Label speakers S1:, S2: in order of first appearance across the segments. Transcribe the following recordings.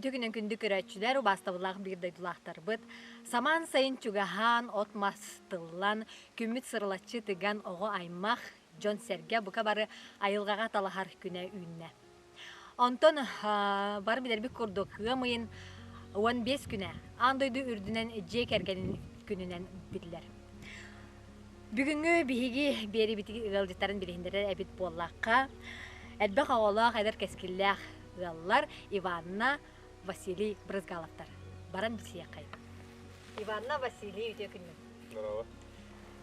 S1: Үтүө күнүн күндү көрөөччүлэр, убаастабыллаах биир дойдулаахтарбыт. Самаан сайын чугаһаан, от-мас тыллан, күммүт сырылаччы тыган оҕо-аймах, дьон-сэргэ бука бары айылҕаҕа талаһар күнэ үүннэ. Онтон бары билэрбит курдук, ыам ыйын 15 күнэ аан дойду үрдүнэн дьиэ кэргэнин күнүнэн биллэр. Бүгүҥҥү биһиги биэрибитиг ыалдьыттарын билиһиннэрэр эбит буоллахха, элбэх оҕолоох эдэр кэскиллээх ыаллар Иванна, Василий Брызгаловтар. Баран билсиэххэй. Иванна, Василий үтүө күннүк.
S2: Здорово.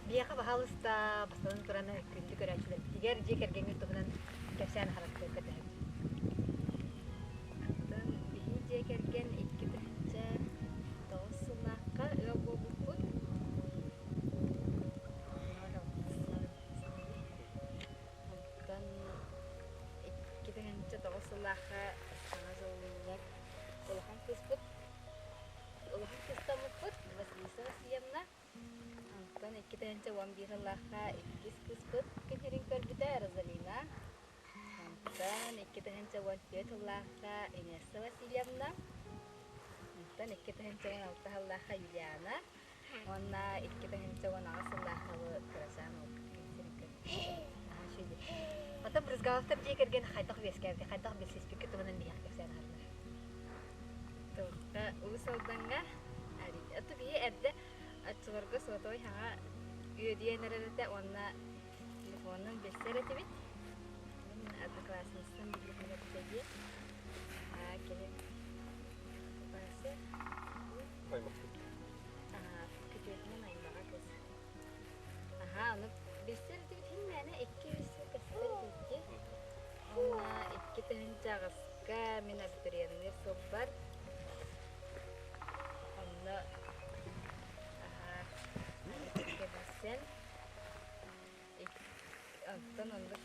S1: Биһиэхэ баһаалыста бастатан туран күндү көрөөччүлэрбитигэр дьиэ кэргэҥҥит туһунан кэпсээн аһараргытыгар көрдөһөбүт.
S3: Оттон биһи дьиэ кэргэн 2009 сыллаахха ыал буолбуппут. Онтон 2009 сыллаахха саҥа дьоллуулар улахан кыыспыт улахан кыыстаммыппыт Василиса Васильевна. Онтон 2011 сыллаахха иккис кыыспыт күн сирин көрбүтэ Розалина. Онтон 2014 сыллаахха Инесса Васильевна. Онтон 2016 сыллаахха Юлиана. Уонна 2018 сыллаахха бу кырачаан уолбут күн сирин көрбүтэ.
S1: Наһаа үчүгэй. Оттон Брызгаловтар дьиэ кэргэн хайдах үөскээбитэ, хайдах билсиспиккит туһунан биһиэхэ кэпсээн аһардар.
S3: Туохха Уус Алдаҥҥа ото биһи эрдэ оччолорго сотовай хаҥа үөдүйэн эрэр этэ уонна телефонунан билсэр этибит. Мин одноклассницам билигин этэ дии. Кини Вася
S2: Аймахпыт.
S3: Күтүөтүнэн аймаҕа кыыс. Аһаа, ону билсэр этибит иһин мээнэ 2-3 сыл кэпсэтэр этибит дии. Уонна 2008-ка мин абитуриенныыр сылбар онно аһаа аны билсэн онтон оннук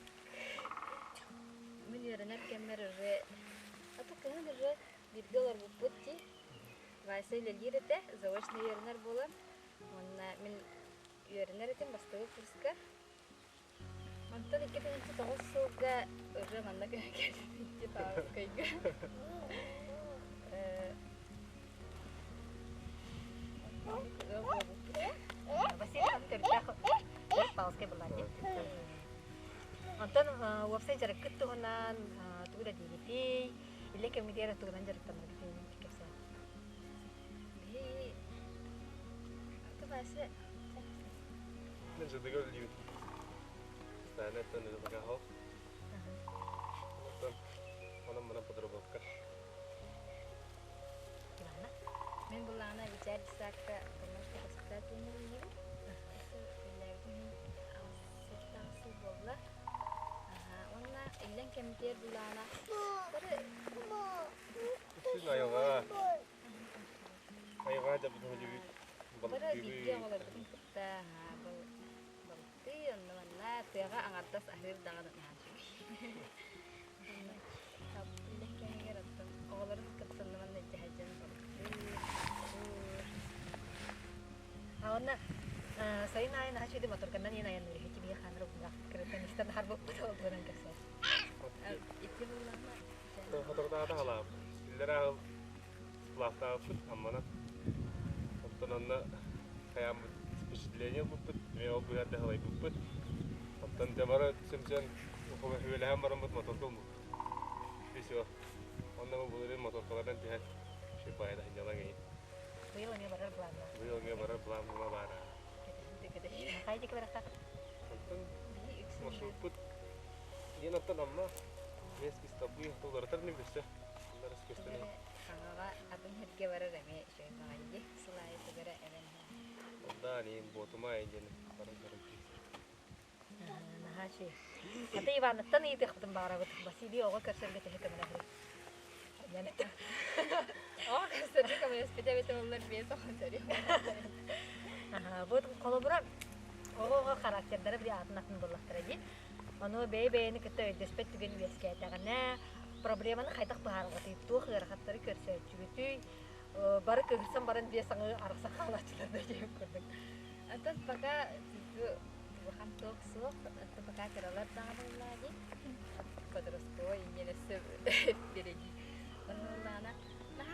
S3: мин үөрэнэр кэммэр уже а то кыһын уже бииргэ олорбуппут дии. Вася үлэлиир этэ, заочно үөрэнэр буолан. Уонна мин үөрэнэр этим бастакы курска. Онтон 2009 сылга уже манна көһөн кэлбиппит Павловскайга. Ыал буолбуппут.
S1: Василий аны төрүттээх төрүт Павловскай былаан дии. Онтон уопсай дьарыккыт туһунан тугу да диигитий, Илэ кэмҥитигэр тугунан дьарыктанаргытый кэпсээн.
S3: Биһи аты Вася
S2: Мен сырдыга үлэлиибин. Постоянно это Оттон онон манан подработка.
S1: Иванна?
S3: Мин былаана Витя Десакка помощник воспитатель үлэлиибин. Үлэлээбитим иһин 6 сыл буолла. Уонна иллэҥ кэмитиэр былаана бары
S2: Үксүн айылҕа. Айылҕа дьабытын үлүбүт.
S3: Бары бииргэ оҕолорбутун кытта балыктыы, онно манна тыаҕа аҥардас аһыыр даҕаны наһаа үчүгэй. Иллэҥ кэмигэр оттон оҕолорун кытта онно манна илдьэ сылдьан балыктыыр,
S1: Уонна сайын аайы наһаа үчүгэй моторканан иэн айанныыр үһү биһи хааныр буллах кырыттан истэн аһарбыппыт ол туһунан кэпсээн.
S3: Ити буллаҕына
S2: Соторутааҕыта халаабыт. Иллэрээ аһыл сплавтаабыппыт Амманан. Оттон онно хайааммыт впечатление ылбыппыт, эмиэ ол быһар да халайбыппыт. Оттон дьэ бары сымсыан үөлэһэн бараммыт моторка ылбыппыт. И все. Онно бу былырыын моторкалардан түһэн шипайда сынньалаҥ иһин.
S1: Быйыл эмиэ барар былааннаах.
S2: Быйыл эмиэ барар былаан була баара.
S1: Хайа диэки барахха?
S2: Онтон маршруппут диэн оттон Амма миэс кыстабыы уларытар ини өссө. Оннор көстөн
S3: Хаҥаҕа атын сиргэ барар эмиэ үчүгэй баҕайы дии. Сыл аайы тугу эрэ эбэн иһэр.
S2: Онда ниин Буотума диэн баран баран
S1: Наһаа үчүгэй. Аты Иванаттан ыйытыахпытын баҕарабыт. Василий оҕо көрсөргө төһө көмөлөһөрүй?
S3: Оҕо көрсөргө көмөлөспүтэ эбитэ буоллар биэс оҕо төрүө.
S1: Бу холобура оҕо-оҕо характердара били атын атын буоллахтара дии. Ону бэйэ-бэйэни кытта өйдөспөт түгэн үөскээтэҕинэ, проблеманы хайдах быһаараргытый, туох ыарахаттары көрсөөччүгүтүй, бары кыыһырсан баран биэс аҥыы арахсан хаалааччылар да диэн курдук.
S3: Оттон пока улахан туох суох, оттон пока кыралар даҕаны буоллаҕа дии. Подростковай инньэ өссө впереди. Онно буоллаҕына наһаа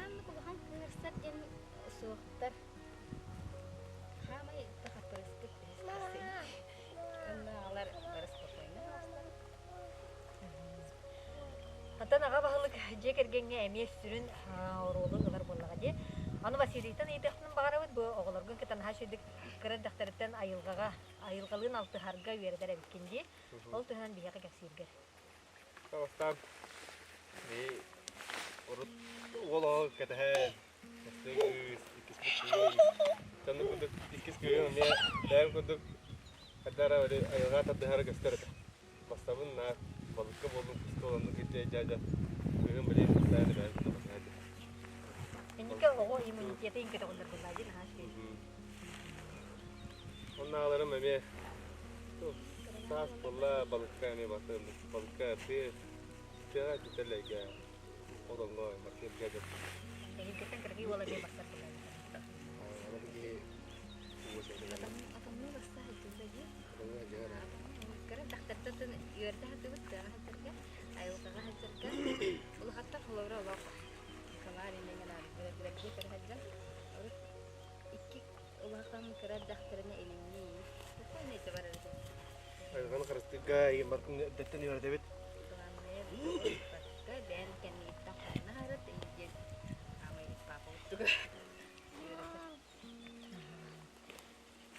S1: аҕа баһылык дьиэ кэргэҥҥэ эмиэ сүрүн оруолу ылар буоллаҕа дии. Аны Василийтан ыйытыахпын баҕарабыт, бу оҕолоргун кытта наһаа үчүгэйдик кыра эрдэхтэриттэн айылҕаҕа, айылҕалыын алтыһарга үөрэтэр эбиккин дии. Ол туһунан биһиэхэ кэпсииргэр.
S2: Бастаан урут уол оҕо кэтэһэн, бастакы кыыс, иккиспит кыыс. Оннук курдук иккис кыыһым эмиэ бэйэм курдук хайдах эрэ били айылҕа тардыһара көстөр этэ. Бастабын наар балыкка буоллун, куска буоллун кирдиэй дьаадьа кыыһым били постоянно бэйэм курдук батыһа этэ.
S1: Инникэ оҕо иммунитета иҥкэтэ буолла дии наһаа үчүгэй.
S2: Оннааҕыларым эмиэ саас буолла балыкка эмиэ бардым. Балыкка тыа тыаҕа тутэллэргэ одоҥҥо маркетка дьон.
S1: Эһигиттэн кыргый уола эмиэ барсар буолла.
S3: Атомнуу бастаах итиннэ дии. Кыра дьахтартан үөрдэ сатыбыт тыаҕа сылдьарга, айылҕаҕа сылдьарга. Улахаттар холобура олох комар иннинэн билэргэ көрө сылдьан урут икки улахан кыра эрдэхтэринэ илимнии спокойно ити барар этим.
S2: Айылҕаны харыстыырга игин барытын эрдэттэн үөрэтэбит.
S3: Главное барыта бэйэн кэннигиттэн хонно харат диэн аамай папа курдук үөрэтэр.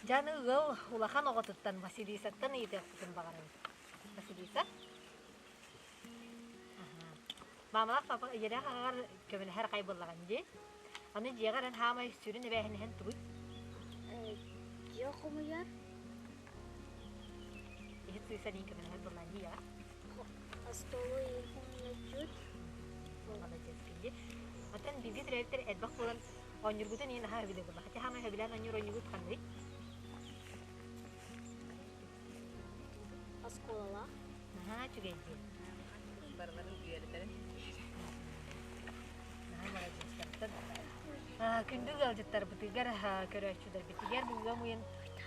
S1: Дьаны ыал улахан оҕотуттан Василисаттан ыйытыахпытын баҕарабыт. Василиса? Маамалаах папа ийэлээх аҕаҕар көмөлөһөр аҕай буоллаҕын дии. Аны дьиэҕэр эн хаамай сүрүн эбээһинэһин тугуй?
S4: Дьиэ хомуйар.
S1: Иһит сыыса диин көмөлөһөр буоллаҕын дии ийэҕэ.
S4: Остуолу иһин хомуйаччыт.
S1: Молодец дии. Оттон бииргэ төрөөбүттэр элбэх буолан оонньуургутун иһин наһаа өбүлэ буолла. Хотя хаамай сөбүлээн оонньуур оонньуугут ханныгый?
S4: Оскуолалаах.
S1: Наһаа үчүгэй дии.
S3: Барыларын үөрэтэрин.
S1: Наһаа маладьыастартан. Күндү ыалдьыттарбытыгар, көрөөччүлэрбитигэр бу ыам ыйын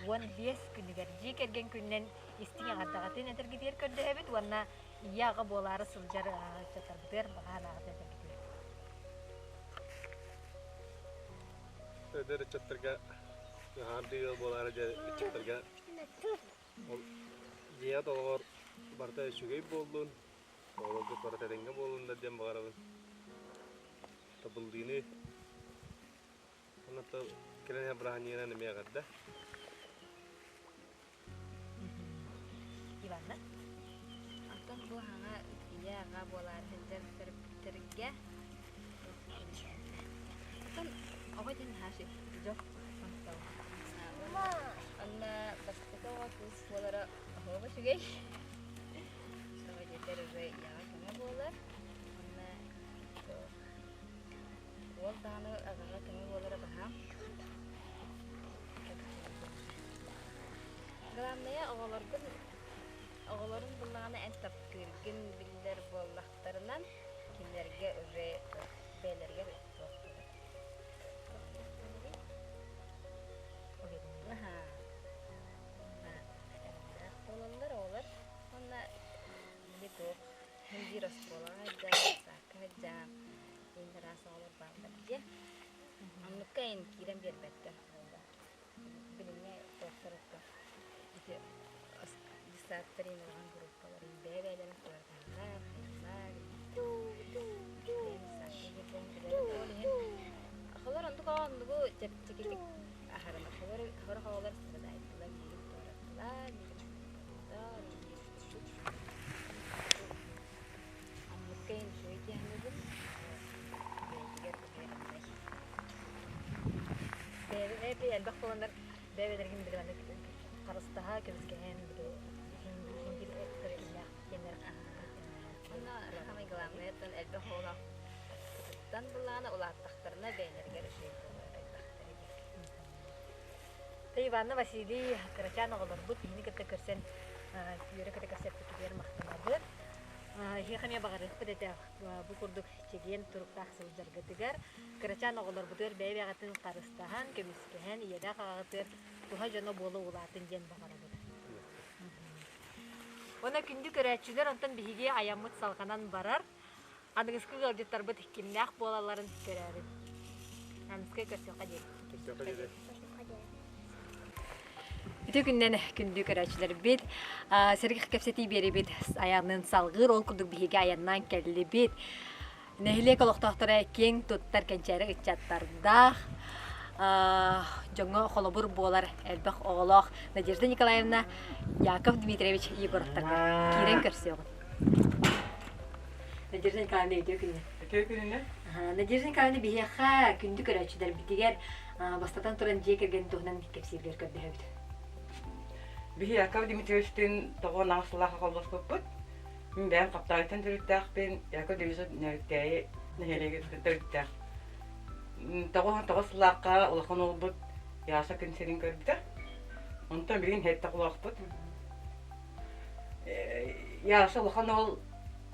S1: 15 күнүгэр дьиэ кэргэн күнүнэн истиҥ эҕэрдэҕитин этэргитигэр көрдөһөбүт уонна ийэ аҕа буолаары сылдьар ыччаттарбытыгар баҕа санааҕытын этэргитигэр.
S2: Эдэр ыччаттарга аһаардыы ыал буолаары дьэ ыччаттарга Ол дьиэҕит олоҕор барыта үчүгэй буоллун, оҕолоргут барыта этэҥҥэ буоллуннар диэн баҕарабын. Табыллыыны уонна кэлэн иһэр бырааһынньыгынан эмиэ эҕэрдэ.
S1: Иванна?
S3: Оттон бу хаҥа ийэ аҕа буолаары сылдьар төрөппүттэргэ Оттон оҕо диэн наһаа дьол Онно бастакы оҕо кыыс буолара оһуоба үчүгэй. Тоҕо диэтэр уже ийэҕэ көмө буолар. Онно уол даҕаны аҕаҕа көмө буолара баһаам. Главное оҕолоргун оҕолорун буллаҕына эн таптыыргын биллэр буоллахтарынан кинилэргэ уже бэйэлэригэр туох буолар. Наһаа элбэх буолаллар оҕолор уонна били туох биир оскуолаҕа сылдьан, саакка сылдьан иин араас оҕолор бааллар дьиэ. Оннукка эн киирэн биэрбэттэр. Билиҥҥи туохтар ити десанттар иин улахан группалар иин бэйэ-бэйэлэрин куораталлар, хайаллар. Ол иһин Холор оннук оннугу чэпчэкитик аһарына. Холор сорох оҕолор страдаайдылар, миигин туораттылар, миигин туораттылар, миигин Оннукка иһин үчүгэй дии саныыбын. Бэйэтигэр увереннай.
S1: Бэйэ элбэх буоланнар бэйэ-бэйэлэрин билиманнык харыстаһа, көмүскэһэн, били иһин биир кэллээх диэннэр
S3: Онно самое главное оттон элбэх оҕолоох кытыттан былаана улааттахтарына бэйэлэригэр үчүгэй буолар элбэхтэрэ диэн.
S1: Тэ Иванна Василий кырачаан оҕолорбут биһини кытта көрсөн үөрэ-көтө көрсөппүтүгэр махтанабыт. Эһиэхэ эмиэ баҕарыахпыт этэ бу курдук чэгиэн туруктаах сылдьаргытыгар, кырачаан оҕолорбутугар бэйэ-бэйэҕитин харыстаһан, көмүскэһэн, ийэлээх аҕаҕытыгар туһа дьоно буола улаатын диэн баҕарабыт. Уонна күндү көрөөччүлэр, онтон биһиги айаммыт салҕанан барар. Аныгыскы ыалдьыттарбыт кимнээх буолалларын көрөөрү. Аныгыскы көрсүөххэ диэри.
S2: Көрсүөххэ диэри.
S1: Үтүө күннэн күндү көрөөччүлэрбит. Сэргэх кэпсэтии биэрибит айанын салгыыр. Ол курдук биһиги айаннаан кэллибит. Нэһилиэк олохтоохторо киэҥ туттар кэнчээри ыччаттардаах, дьоҥҥо холобур буолар элбэх оҕолоох Надежда Николаевна, Яков Дмитриевич Егоровтарга киирэн көрсүөҕүн. Надежда Николаевна үтүө күнүнэн.
S5: Үтүө күнүнэн.
S1: Надежда Николаевна биһиэхэ күндү көрөөччүлэрбитигэр бастатан туран дьиэ кэргэн туһунан кэпсииргэр көрдөһөбүт.
S5: Биһи Яков Дмитриевичтыын тоҕо наҕыс сыллаахха холбоспуппут. Мин бэйэм Хаптаҕайтан төрүттээхпин, Яков Дмитриевич Нөөрүктээйи нэһилиэгиттэн төрүттээх. 99 сыллаахха улахан уолбут Яша күн сирин көрбүтэ. Онтон билигин сэттэ оҕолоохпут. Яша улахан уол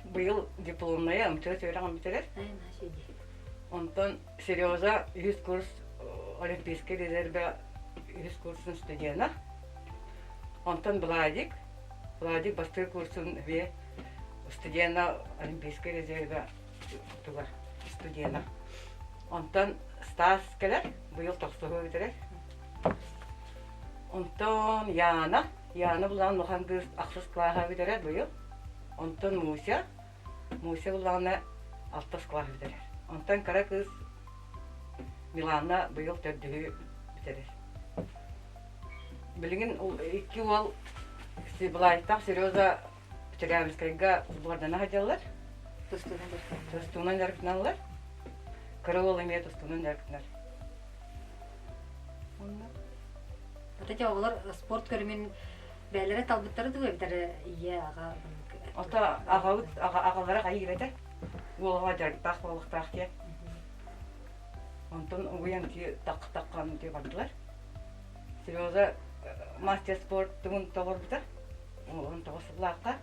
S5: быйыл дипломнайа МЧС үөрэҕин бүтэрэр. Онтон Сережа үһүс курс Олимпийскай резервэ үһүс курсун студена. Онтон Владик, Владик бастакы курсун эмиэ студена Олимпийскай резервэ тугар студена. Онтон Стас кэлэр, быйыл тохсуһу бүтэрэр. Онтон Яна, Яна булаан улахан кыыс ахсыс кылааһа бүтэрэр быйыл. Онтон Муся, Муся буллаҕына алтыс кылааһы бүтэрэр. Онтон кыра кыыс Милана быйыл төрдүһү бүтэрэр. Билигин икки уол Былаайтах Сережа Челябинскайга сбордана сылдьаллар. Тустуунан дьарыктаналлар. Кыра уол эмиэ тустуунан дьарыктанар.
S1: Вот эти оҕолор спорт көрүҥүн бэйэлэрэ талбыттара дуу эбэтэр ийэ аҕа
S5: Ото аҕабыт аҕалара хайыыр этэ. Уолаҕа дьарыктаах буолуохтаах диэн. Онтон угуйан ти тах-таххан ти бардылар. Сережа мастер спорт тугун толорбута. 19 сыллаахха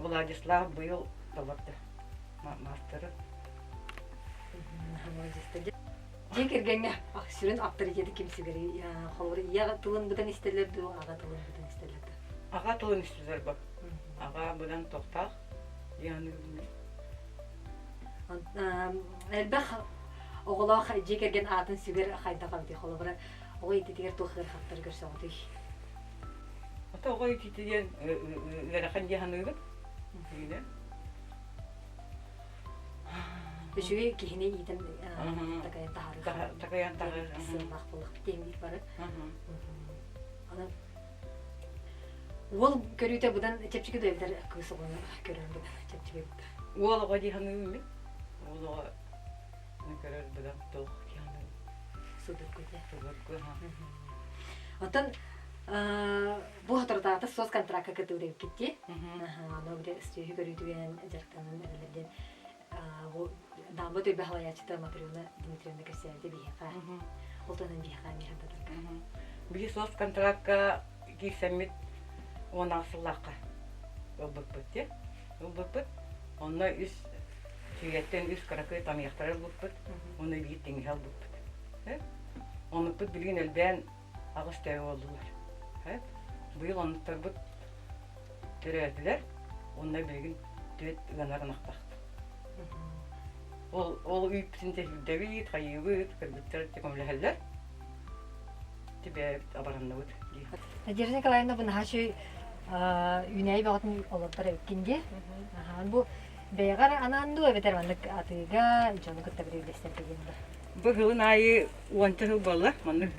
S5: Владислав быйыл толорду мастеры.
S1: Дьиэ кэргэҥҥэ сүрүн авторитеты ким сүгэрий? Холобур, ийэ тылын быдан истэллэр дуу, аҕа тылын быдан истэллэр дуу?
S5: Аҕа тылын истэллэр бу. Аҕа быдан тохтоох.
S1: Элбэх оҕолоох дьиэ кэргэн аатын сүгэр хайдах эбитий? Холобура, оҕо иититигэр туох ыарахаттары көрсөҕүтүй?
S5: Ото оҕо иитиитэ диэн ыарахан дии саныыбын.
S1: Үчүгэй киһини иитэн такайан таһаарыах.
S5: Такайан таһаарыах.
S1: Сыаллаах буоллахпыт диэн бары. Онон уол көрүүтэ быдан чэпчэки да эбитэр кыыс оҕону көрөр быдан чэпчэки эбит.
S5: Уол оҕо дии саныыбын мин. Уол оҕо көрөр быдан туох дии саныыбын.
S1: Судургу дии.
S5: Судургу.
S1: Оттон бу соторутааҕыта соцконтракка кытыыр эбиккит дии. Ону били сүөһү көрүүтүгэн дьарыктанан эрэлэр диэн бу Даамба Төбө салайааччыта Матрена Дмитриевна кэпсээбитэ биһиэхэ. Ол туһунан биһиэхэ эмиэ сырдатарга.
S5: Биһи соцконтракка киирсэммит 16 сыллаахха ылбыппыт дии. Ылбыппыт. Онно үс сүйэттэн үс кыракый тамыйахтары ылбыппыт. Уонна биир тиҥэһэ ылбыппыт. Оннукпут билигин элбээн аҕыс төбө буоллулар. Быйыл оннуктарбыт төрөөтүлэр уонна билигин түөрт ыанар ынахтаахпыт. Ол ол үүппүтүн тэһиирдэбит, хайыыбыт, кыргыттар көмөлөһөллөр. Тибээбит, абаранныбыт дии.
S1: Надежда Николаевна бу наһаа үчүгэй үүнээйи бөҕөтүн олордор эбиккин дии. Бу бэйэҕэр анаан дуу эбэтэр маннык атыыга дьону кытта билсэргэ диэн да?
S5: Бу сылын аайы уонча сыл буолла. Маннык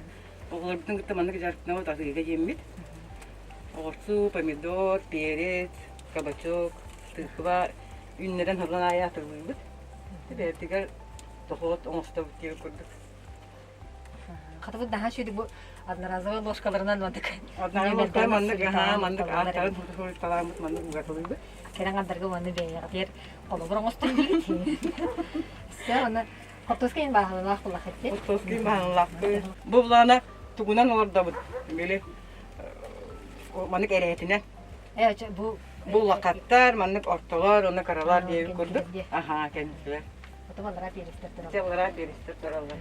S5: оҕолорбутун кытта маннык дьарыктанабыт атыыга диэммит. Оҕурсу, помидор, перец, кабачок, тыква үүннэрэн сылын аайы атыылыыбыт. Бэйэбитигэр дохуот оҥостобут диэбит курдук.
S1: Хатыбыт наһаа үчүгэй бу одноразовай ложкаларынан маннык
S5: Одноразовай маннык аһаа маннык ааттарын суруйталааммыт маннык угатылыыбыт.
S1: Кэлэн андарга уонна бэйэҕитигэр холобур оҥостон диибит. Все, аны Хортуоска бааһыналаах буллаххыт дии.
S5: Хортуоска бааһыналаахпыт. Бу былаана тугунан олордобут? Били маннык эрээтинэн.
S1: Э, бу
S5: Бу улахаттар, маннык ортолор, уонна кыралар диэбит курдук. Аха, кэннилэр.
S1: Потом аллараа перестер тураллар.
S5: Ити аллараа перестер тураллар.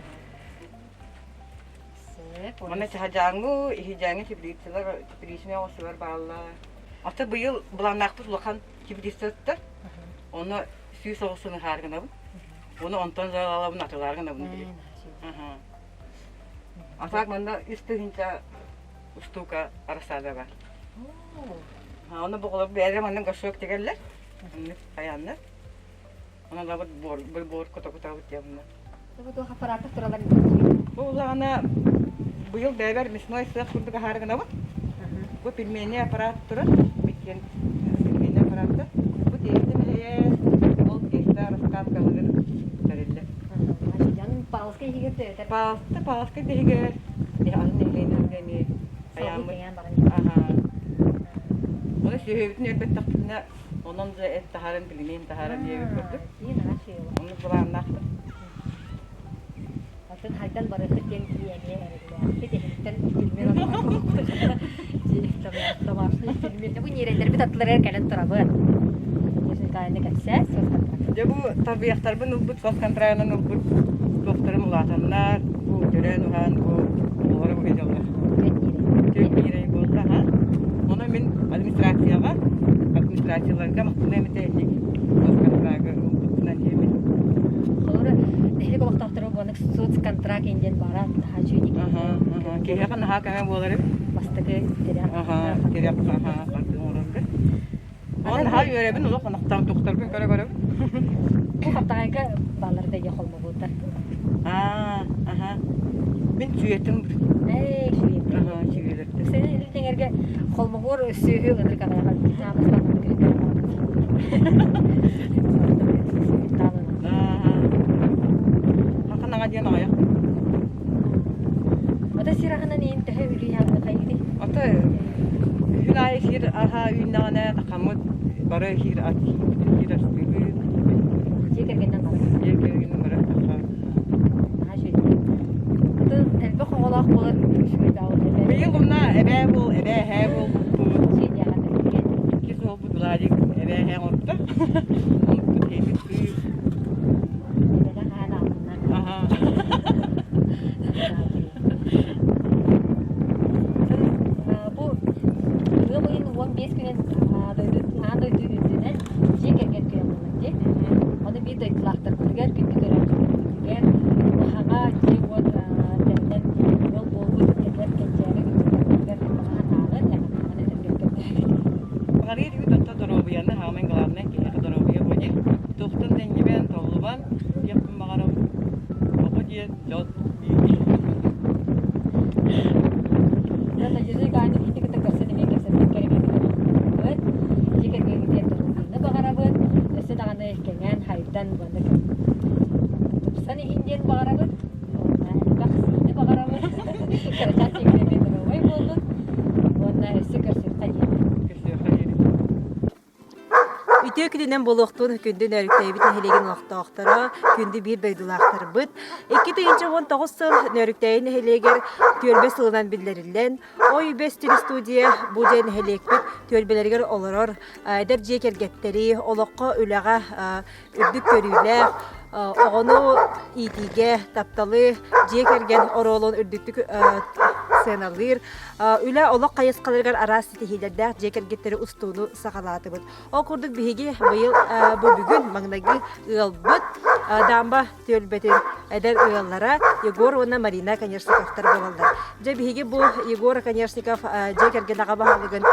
S5: Манна чахажааҥҥы, иһижээҥҥи теплицалар, тепличнэй оҕусулар бааллар. Ата быйыл былааннаахпыт улахан теплицаттар. Онно 100 оҕусун ыһаар гынабын. Уну онтон залалабын атылаар гынабын били. Атаак манна үс тыһыынча устуука рассада бар. Оны боҕолор бэйэлэрэ манна горшок тигэллэр. Оннук хайааннар. Онон лабыт буор буор котокутабыт диэмна.
S1: Бу туох аппарааттар туралар
S5: Бу улаҕана быйыл бэйэбэр мясной сыах курдук аһаары гынабыт. Бу пельмени аппарат турар. Иккиэн пельмени аппараттар. Бу тиэстэ мэлэйэ, ол тиэстэ раскаткалыгын тэриллэр.
S1: Дьон паалыска иһигэр төһөтөр?
S5: Паалыста паалыска иһигэр атын нэһилиэнньэлэргэ эмиэ айааммыт. Аха. Оны сүөһүбүтүн өлбөттөхпүтүнэ онон да эт таһааран пельмень таһааран диэбит курдук. Оннук былааннаахпыт.
S1: Атын хайдан барыахыт диэн киһи эмиэ эрэллээхпит. Эһиттэн пельмень домашний пельмень. Бу ньирэйдэрбит аттыларыгар кэлэн турабыт. Нежникайны кэпсээ, соцконтракт.
S5: Дьэ бу тарбыйахтарбын ылбыт соцконтрагынан ылбыт туохтарым улаатаннар, бу төрөөн уһаан бу оҕолоро бу дьоллор. Түөрт ньирэй буолла аха. Ону мин администрацияҕа, администрацияларга махтана эмитэ инник соцконтрагы ылбыппынан диэмин.
S1: Холобура, нэһилиэк олохтоохторо буонук соцконтракт диэн баара наһаа үчүгэй
S5: Киһиэхэ наһаа көмө буолар эбит.
S1: Бастакы тирэх.
S5: Аха, тирэх, аха, бардын оҥорорго. Ол наһаа үөрэбин, олох онохтоох тухтарбын көрө-көрөбүн.
S1: Бу хаптаҕайга бааллар да холмобуттар.
S5: Аа, аха. Мин сүөтүм.
S1: Ээ, сүөтүм.
S5: Аха, сүөлөртө.
S1: Сен илин тэҥэргэ холмогор сүөһү ынырык аҕайаҕа
S5: Хаханаҕа диэн аҕайах.
S1: Ата сир аһынан иин төһө үлүйэҕин хайыгый?
S5: Ата күһүн аайы сир аһа үүннэҕинэ тахаммыт бары сир ас сир астыыбыт.
S1: Дьиэ кэргэнинэн бары.
S5: Дьиэ кэргэнинэн бары таха.
S1: Наһаа үчүгэй. Атын элбэх оҕолоох буолар үчүгэй даҕаны эбээ.
S5: Быйыл умна эбээ буол, эбээ эһээ буолбуппут.
S1: Дьиэ диэҕэ бэркэ.
S5: Иккис уолбут Владик эбээ эһээ оҥорбута. Оннукпут киһибит кыыс.
S1: Эбэлэх аан аалынна.
S5: Аха.
S1: Бу ыам ыйын 15 күнүн дойду аан дойду үрдүнэн дьиэ кэргэн күнэ буолар дии. Ону биир дойдулаахтарбытыгар, күндү көрөөччүлэрбитигэр хаҥа дьиэ-уот тэринэн ыал буолбут эдэр кэнчээри ыччаттарбытыгар баҕа санааҕын, эҕэрдэҕин этэргэр көрдөһөбүт.
S5: Баҕарыыр үүт отто доруобуйаны, хаамай главное киһиэхэ доруобуйа буолуо. Туохтан да иннибэн, толлубан, диэхпин баҕарабын. Оҕо диэн дьон
S1: Надежда Николаевна биһиги кытта көрсөн эмиэ кэпсэппит кэрэгэрбит дьиэ кэргэҥҥитигэр доруобуйаны баҕарабыт, өссө даҕаны кэҥээн, хайдан уонна тупсан иһин диэн баҕарабыт, уонна элбэх сиини баҕарабыт, кырачаан сиэҥҥэ эмиэ доруобай буоллун уонна өссө көрсүөххэ диэри.
S5: Көрсүөххэ диэри.
S6: Үтүө күнүнэн буолуохтун күндү Нөөрүктээйбит нэһилиэгин олохтоохторо, күндү биир дойдулаахтарбыт. 2019 сыл Нөөрүктээйи нэһилиэгэр түөлбэ сылынан биллэриллэн, Ой үбэс телестудия бу дьэ нэһилиэкпит түөлбэлэригэр олорор эдэр дьиэ кэргэттэри олоххо үлэҕэ үрдүк көрүүлээх, оҕону иитиигэ тапталы, дьиэ кэргэн оруолун үрдүктүк сыаналыыр, үлэ олох хайысхаларыгар араас ситиһиилэрдээх дьиэ кэргэттэри устууну саҕалаатыбыт. Ол курдук биһиги быйыл бу бүгүн маҥнайгы ыалбыт Даамба түөлбэтин эдэр ыаллара Егор уонна Марина Оконешниковтар буолаллар. Дьэ биһиги бу Егор Оконешников дьиэ кэргэн аҕа баһылыгын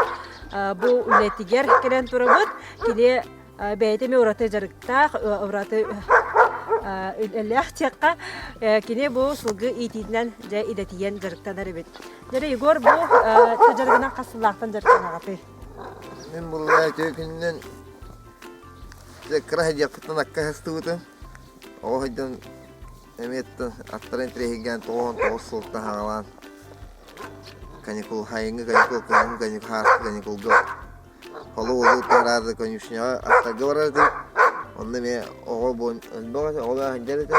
S6: бу үлэтигэр кэлэн турабыт. Кини бэйэтэ эмиэ ураты дьарыктаах, ураты үлэлээх диэххэ, кини бу сылгы иитиитинэн дьэ идэтийэн дьарыктанар эбит. Дьэ, Егор, бу дьарыгынан хас сыллаахтан дьарыктанаҕытый?
S7: Мин буллаа үтүө күнүнэн кыра сылдьыахпыттан аккаһыстыбытым. Оҕо сылдьан эмиэ аттарын интэриэһиргээн 99 сылтан саҕалаан каникул сайыҥҥы каникул, кыһыҥҥы каникул, сааскы каникулга Холу-холу тараары конюшняҕа аттарга барар этим. Онно эмиэ оҕо буон элбэх этэ, оҕо сылдьар этэ.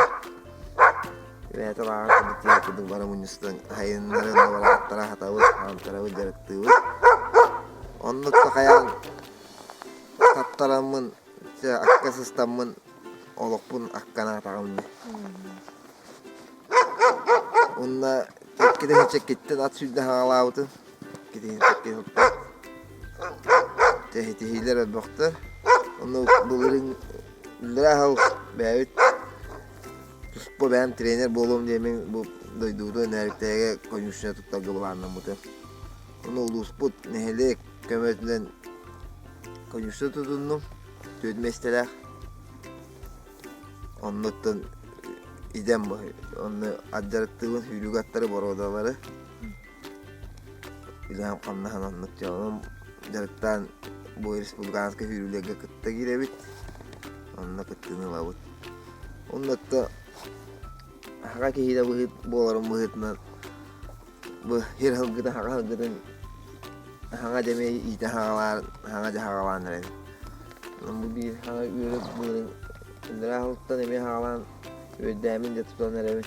S7: Бэйэтэ лааҕыр курдук тиийэ курдук бары мунньустан сайыннары онно бары аттара хатабыт, хаамтарабыт, дьарыктыыбыт. Оннук сахайаан таттараммын, акка сыстаммын олохпун акканаатаҕым дии. Уонна китэһичэккиттэн ат сүүрдэ хаалаабытым. Тэһитиһиилэр элбэхтэр. Онно былырыын иллэрээ сыл бэйэбит туспа бэйэм тренер буолуом диэммин бу дойдубутун Нөөрүктээгэ конюшня туттарга былааннаммытым. Ону улууспут нэһилиэк көмөтүнэн конюшня тутуннум. Түөрт миэстэлээх. Оннуттан идэм онно ат дьарыктыыбын сүүрүүгэ аттары боруодалары үлэм хамнаһын оннук дьонум дьарыктаан бу республиканскай сүүрүүлэргэ кытта киирэбит онно кыттыыны ылабыт оннуттан аҕа киһитэ быһыыт буоларым быһыытынан бу сир сылгыта хаҕа сылгытын хаҥа дьэмиэ иитэ хаҕалаан хаҥа дьэ хаҕалаан эрэбин бу биир хаҥа үөрүк быырын ыныраа сылтан эмиэ хаҕалаан үөрдээмин дьэ тутан эрэбин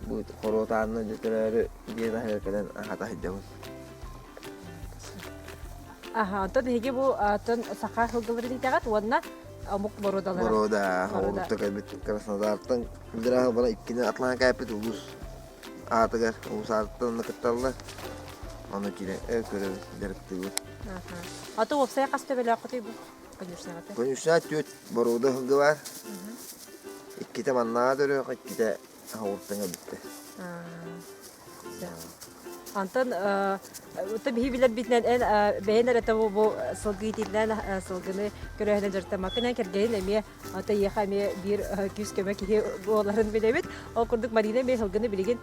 S7: бу хоруотаанна дьэ төрөөрү дьиэ таһыгар кэлэн аһата сылдьабын
S6: Аха, онтон биһиги бу атын саха сылгыларын итэҕэт уонна омук боруодалара.
S7: Боруода, оҕолорто кэлбит Краснодартан Ыныраа бара иккини атлаан кээппит улуус аатыгар улуус аатыттан онно кытталлар. Ону киирэн көрөбүт, дьарыктыыбыт.
S6: Аты уопсайа хас төбөлөөххүтүй бу конюшняҕа?
S7: Конюшня түөрт боруода сылгы баар. Иккитэ маннааҕа төрүөх, иккитэ Аҕуртан кэлбиттэр.
S6: Антон биһи билэрбитинэн эн бэйэн эрэ бу сылгы иитиитинэн сылгыны көрөөһүнэн дьарыктаммаккын эн кэргэнин эмиэ ата эйиэхэ эмиэ биир күүс-көмө киһи буоларын билэбит. Ол курдук Марина эмиэ сылгыны билигин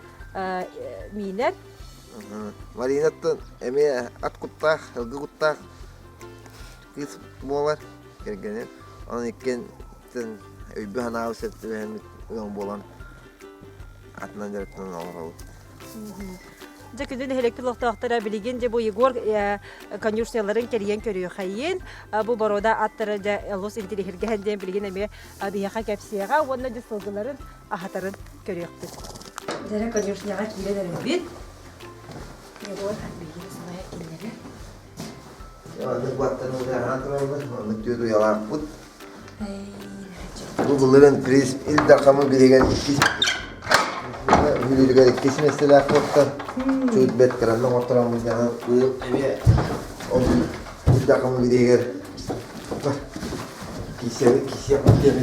S6: миинэр.
S7: Маринаттан эмиэ ат куттаах, сылгы куттаах кыыс буолар кэргэним. Онон иккиэн өйбү-санаабы сөп түбэһэммит ыал буолан атынан дьарыктанан олоробут.
S6: Дьэ күндү нэһилиэкпит олохтоохторо билигин дьэ бу Егор конюшняларын кэрийэн көрүөхэйин. Бу боруода аттары дьэ олус интириэһиргэһэн диэн билигин эмиэ биһиэхэ кэпсиэҕэ уонна дьэ сылгыларын аһатарын көрүөхпүт. Дьэ конюшняҕа киирэн эрэбит. Егор билигин салайа кинилэри.
S7: Маннык баттан удараан тураллар, маннык түөрт уйалаахпыт. Бу былырын приз Ил Дархамы билигин иккис Бүлүүтүгэр иккис миэстэлээх буолта. Чуть бэт кыранна оҥорторон мунньаҕын быйыл эмиэ ол Ил Дархамы билигэр киисэбит киисиэхпит диэн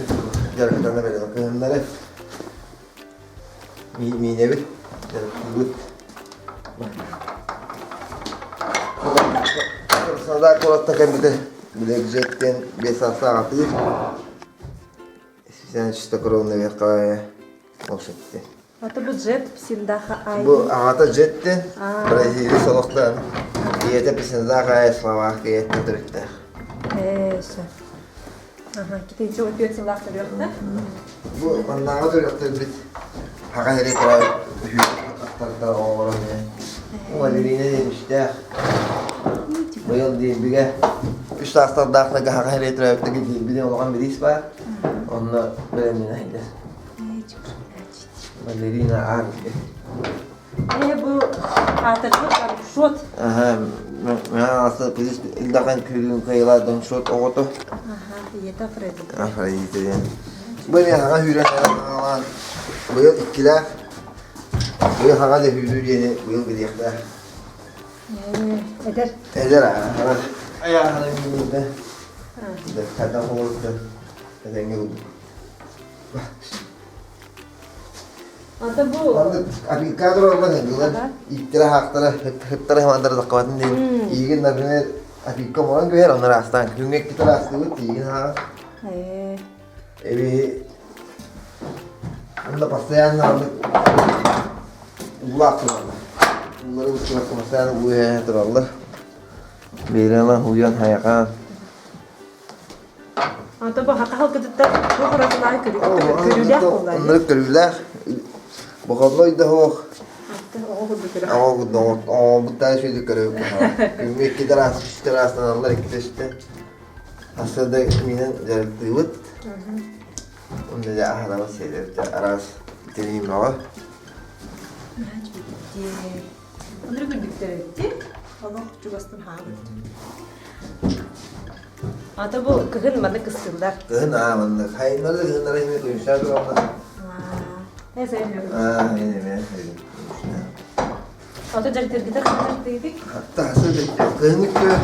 S7: дьарыктана бэлэм кыһыннары миинэбит дьарыктыыбыт. Краснодар куораттан кэлбитэ Блэк диэн биэс саастаах атыыр. Специально чистокровный верховая лошадь.
S6: Ата бу Джет Псиндаха Ай.
S7: Бу аҕата Джет диэн Бразилия солохтоон ийэтэ Псиндаха Ай Словакия ийэттэн төрүттээх.
S6: Ээ, сөп. Аха, китинчи отүөт сыллаах төрүөхтэ.
S7: Бу маннааҕы төрүөхтэрбит хаҕа сири үһү аттардар оҕолоро эмиэ. Валерина диэн үстээх. Быйыл диирбигэ үс саастардаахтарга хаҕа сири төрөөбүттэргэ диирбигэ улахан бириис баар. Онно бэлэмнэнэ сылдьар. Валерина Арби.
S6: Ээ бу аатырбыт Доншот.
S7: Аха, мин плюс илдахан күлүн кыйла Доншот оҕото.
S6: Аха, ийэтэ Афродита.
S7: Афродита диэн. Бу эмиэ хаҥа сүүрэн хаҥалаан быйыл иккилээх. Быйыл хаҥа да сүүрүү диэни быйыл билиэхтээх.
S6: Ээ, эдэр.
S7: Эдэр аха. Айаахана мииннэ. Хайдах олордо этэҥҥэ курдук.
S6: Ата бу
S7: Маннык апикка тураллар ыгылар ииттэрэ хаахтара ыттара хымандара таккабатын диэн иигин например апикка оҥорон түһэр онно ыраастаан күҥҥэ иккитэ ыраастыыбыт иигин хааҕа эби онно постоянно маннык уулаах тураллар уулары устубакка постоянно уу иһэ тураллар биэрэн уйан хайахан
S6: Ата бу хаха халкытыттан туох уратылаах көрүүлээх буолла.
S7: Оннук көрүүлээх. Бохоллой да суох.
S6: Оҕо курдук көрө.
S7: Оҕо курдук оҕобуттаа үчүгэй көрөбүт. Күҥҥэ икки тараас, үс тараастаналлар иккитэ үстэ. Аста да минэн дьарыктыыбыт. Онно дьэ аһарабыт сиэлэбит араас тэнийим бөҕө.
S6: Оннук үрдүктэр эбит. Олох чугастан хаалбыт. Ата бу кыһын маннык кыстыыллар.
S7: Кыһын аа маннык. Хайыннары кыһыннары эмиэ күнүстээх тураллар. Аа, эмиэ
S6: Ата дьарыктыргытар дьарыктыгытый?
S7: Хатта хасы кыһыҥҥы күө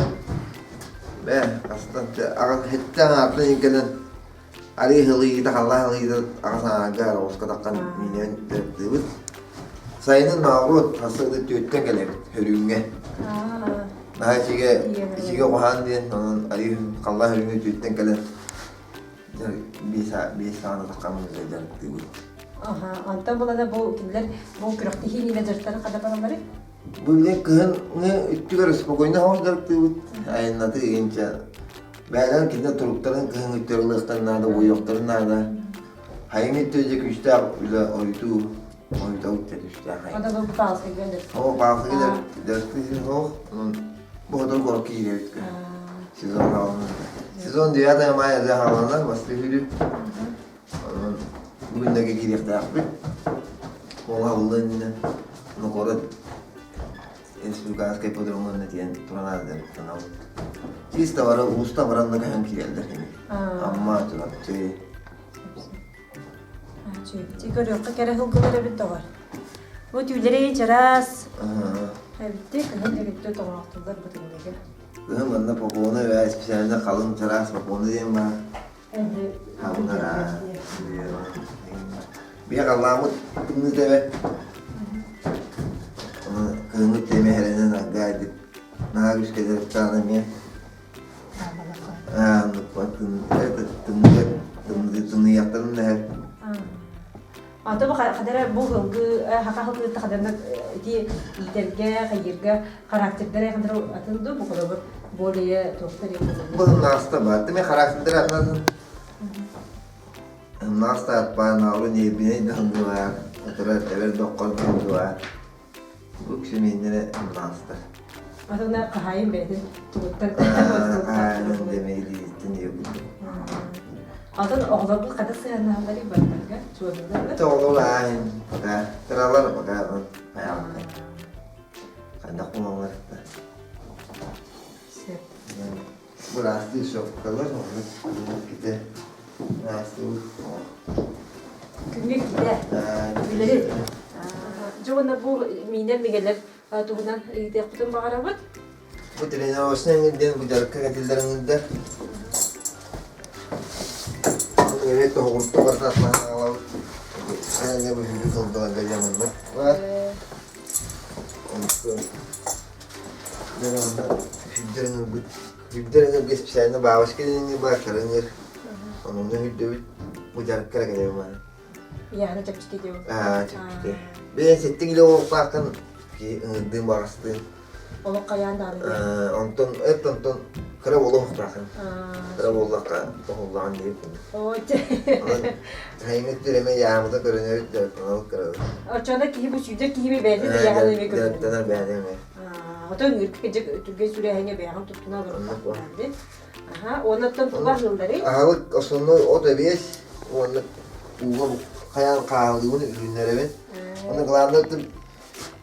S7: бээ астан аҕа хеттэн аартан кэлэн Арыы һылыйыыта, халлаан һылыйыыта аҕа саҥарга оҕуска таххан миинэн дьарыктыыбыт. Сайынын наоборот хасыгы түөттэн кэлэбит хөрүүҥҥэ. Наһаа ичигэ ичигэ оҕуһаан диэн, онон арыы халлаан хөрүүҥҥэ түөттэн кэлэн. Биэс саҕана таххаммын дьарыктыыбыт.
S6: Аха, онтон булана бу кинилэр бу күрэхтэһии иннинэ дьарыктарын хада баралларый?
S7: Бу билигин кыһыҥҥы өттүгэр спокойно соҕус дьарыктыыбыт. Айаннатыы инчэ. Бэйэлэрин кинилэр туруктарын кыһыҥҥы өттүгэр ылыахтарын наада, уойуохтарын наада. Хайыҥ өттүгэр дьэ күүстээх үлэ ойутуу, ойутабыт дьэ күүстээх хайыҥ.
S6: Ода бу паалсыга
S7: Оо, паалсыга дьарыктыы суох. Онон бу хотон куоракка киирэбит Сезон хааланар. Сезон 9 мая дьэ хааланар, бастыы күнү. Онон бүгүннэргэ киириэхтээхпит. Оҥоһуллан иннинэ ну куорат республиканскай ипподромун тиийэн туран аадырыктанабыт. Чисто бары улуустан баран да көһөн киирэллэр ини. Амма, Чурапчы.
S6: Чүөпчи көрүөххэ кэрэ сылгылар эбит доҕор. Бу түүлэрэ чараас. Эбитти кыһын өрүттэ тоҥоохтуллар бу тымныыга.
S7: Кыһын манна попона бээ специально халыҥ чараас попона диэн баар. Халыҥ Биһи халлааммыт тымныыта эбэт. Оны кыһыҥҥы тиэмэһэринэн аргаа дик наһаа күүскэ дьарыктаан эмиэ. Тымныы тымныйахтарын нэһэр.
S6: Ата бу хадара бу ылгы хака ылгы хадарна ити иитэргэ хайырга характердара хадара атын ду бу холобур более туохтар
S7: Бу нааста бар. Тими характердара атын. Нааста атпаан ауру нербиней дандылар. Отурар эбер доккор дандылар. Бу ксемииннere наастар.
S6: Атына хаһайын бэйэтин тугуттан
S7: демейдииттен диэбит.
S6: Атын оҕолорбут хата сыһыаннаһалларый бардарга чуолуулар
S7: Оҕолор аайын пока кыралар пока айаҕын ханнах буолаллар да.
S6: Сөп.
S7: Быраастыы шопкалар оннук ките быраастыы
S6: Күҥҥэ китэ. Билэри. Дьэ уонна бу миинэр мигэлэр туһунан ыйытыахпытын баҕарабыт.
S7: Бу тренировочнай ыҥыр диэн бу дьарыкка кэтиллэр ыҥырдар. Эбиэт тоһоҕурту барыта атлаһан аҕалабыт. Айанга бу сүүрүү сылдьаларга дьаҥыннык бар. Онтон дьон онно сүүрдэр ыҥырбыт. Сүүрдэр ыҥырга специально бабочка диэн ыҥыр баар, кыра ыҥыр. Онно сүүрдэбит. Бу дьарыкка эрэ кэлэбин мааны.
S6: Яна чэпчэки диэн.
S7: Аа, чэпчэки. Бэйэн сэттиҥ илэ олохтоохтон киһи ыҥырдыын баҕастыын
S6: Олох хайаан даҕаны
S7: Онтон эт онтон кыра буолуохтаахын. Кыра буоллахха тоһуллаҕын диир Онон сайыҥҥы түрэмэ яамыта көрүнэбит дьарыктанабыт кырабыт.
S6: Оччоно киһи бу сүүдэр киһи бэйэтин да яҕын эмиэ көрүнэр.
S7: Дьарыктанар бэйэтэ эмиэ.
S6: Отон үрдүк түргэн сүрээһиҥэ бэйэҕин туттуна олоруохтаахтаах Аха, уоннаттан туга аһыылларый?
S7: Аһылык основной от эбиэс уонна ууга хайаан хаалыыбын үлүннэрэбин. Уонна главное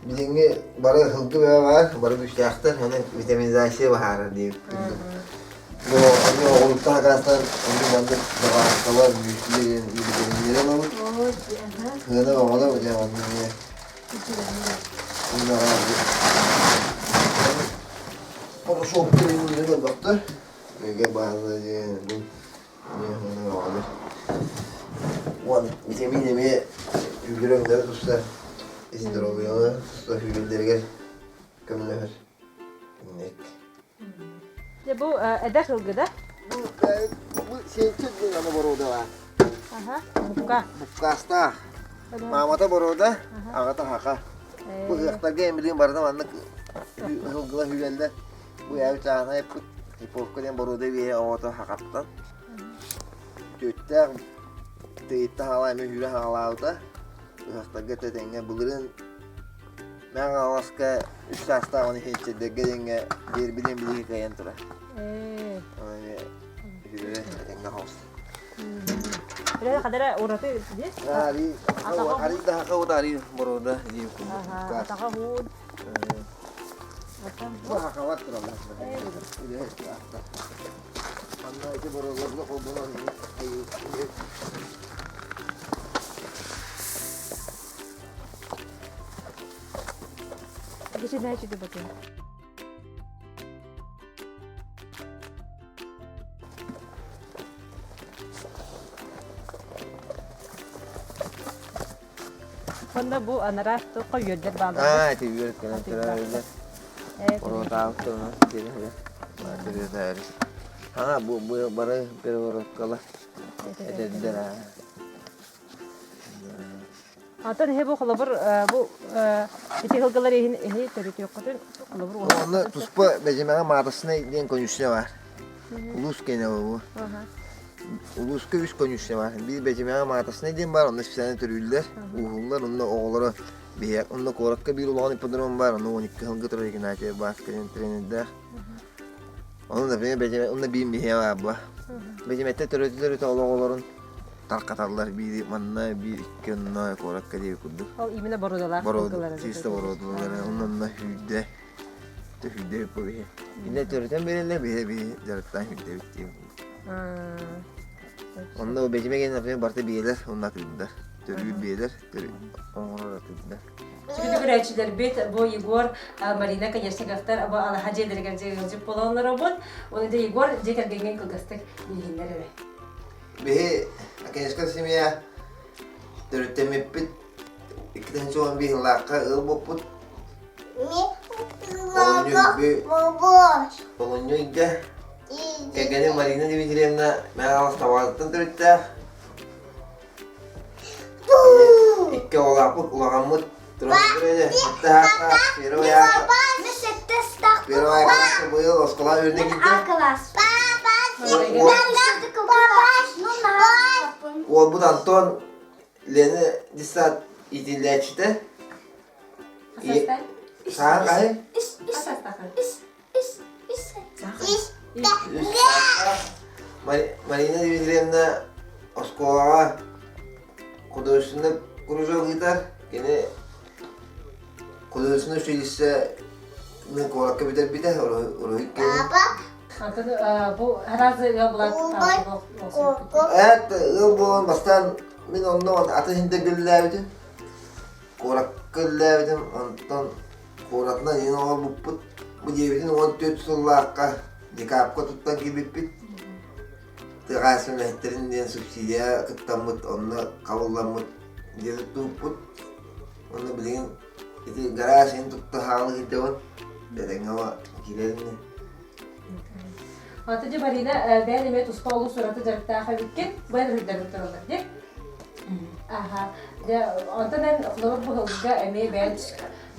S7: Билиҥҥи бары сылгы бөҕө баар, бары күүстээхтэр, онон витаминизация баһаарар диэбит курдук. Бу аны оҕуруттан акаастан оннук маннык добавкалар, мүсли диэн витаминнэри ылабыт. Сыана бөҕөлөр дьэ онно эмиэ. Онно Порошок диэн ылбаттар. Эгэ бааза диэн бу Уон витамин эмиэ үгүрүҥнэри туста здоровьены туста сүүрэллэригэр көмөлөһөр. Инник.
S6: Дьэ бу эдэр сылгы да?
S7: Бу бу сенчик диэн аны боруода баар.
S6: Аха, букка.
S7: Буккаастаах. Маамата боруода, аҕата хака. Бу ыһыахтарга эмилин барыта маннык сылгыла сүүрэллэр. Бу ээбит чааһынай эппит Типовка диэн боруода биэһэ оҕото хахаттан түөттээх тыйытта хаалаа эмиэ сүүрэ хаалаабыта ыһыахтарга тэтэҥҥэ былырыын Мэҥэ Хаҥаласка үс саастаах уонна иһинчэрдэргэ диэҥҥэ биэрбитин билиги кыайан турар. Оны эмиэ сүүрэ этэҥҥэ хаалса.
S6: Хадара ураты здесь?
S7: Ари, ари да хака вот ари боруода диир курдук.
S6: Атаҕа уун.
S7: Бу хахалар тураллар. Манна ити боруоларга холбонон
S3: Кичинээчи батын.
S6: Онно бу анараа туохха үөрдэр бааллар.
S7: Аа, ити үөр кэнэн турар Оруотаабыт туһунан тиэрэ Ана бу бу бары переворотка. Эдэрдэр аа.
S6: Антон эһи бу холобур бу ити сылгылар иһин эһи төрүтүөххүтүн холобур
S7: Онно туспа Бэдьимэҕэ Маатасынай диэн конюшня бар. Улуус киэнэ бу. Улууска үс конюшня бар. Биир Бэдьимэҕэ Маатасынай диэн бар, онно специально төрүүллэр, ууһуллар, онно оҕолоро биһиэх, онно куоракка биир улахан ипподром бар, онно 12 сылгы турар Игнатьев Бааска диэн тренердээх. Ону, например, Бэдьимэ, онно биир биһиэ баар буо. Бэдьимэттэ төрөтүлэр өтө олоҕолорун тархаталлар биири манна, биир икки онно куоракка диэби курдук.
S6: Ол именно боруодалаах
S7: Боруода, чисто боруодалара, онно онно сүүрдэ, сүүрдэ бу биһи. Инне төрөтөн береллер, биһи биһи дьарыктаан сүүрдэбит диэн. Онно Бэдьимэ диэн, например, барыта биэлэр, онно атыырдар. Төрүүр биэлэр, оҥорор атыырдар.
S6: Сүгүнү көрөөччүлэрбит бу Егор, Марина Конечниковтар бу алаһа дьиэлэригэр дьиэ буолаллар Оны да Егор дьиэ кэргэҥҥин кылгастык билиһиннэр эрэ.
S7: Биһи Акинешка семья төрүттэммиппит 2011 сыллаахха ыал буолбут. Олунньу ыйга кэргэним Марина Дмитриевна Мэҥэ Табаҕатыттан төрүттээх. Икки оҕолоохпут, улахаммыт Первая класска быйыл оскуола үөрэнэ киирдэ. Уолбут Антон Лена детсад иитиллээччитэ. Саҥа хаһы? Марина Дмитриевна оскуолаҕа художественный кружок ыытар. Кини художественный училищены куоракка бүтэрбитэ, уруһуй
S6: Бу араас ыал буолан
S7: Эт ыал буолан бастаан мин онно атын иһин үлэлээбитим. Куоракка үлэлээбитим, онтон Куоратынан иһин оҥорбуппут. Бу дьиэбитин 14 сыллаахха декабка туттан киирбиппит. Тыа хаһаайыстыбатын үлэһиттэрин диэн субсидия кыттаммыт, онно хабылламмыт дьиэ туттубуппут. Онно билигин ити гараж иһин тутта хаалыы сылдьабын. Этэҥҥэ киирэрин
S6: Аты дьэ Марина бэйэн эмиэ туспа олус ураты дьарыктаах эбиккин. Бэйэн уруйдарын тураллар дии. Аха. Дьэ, онтон эн холобур бу сылга эмиэ бэйэн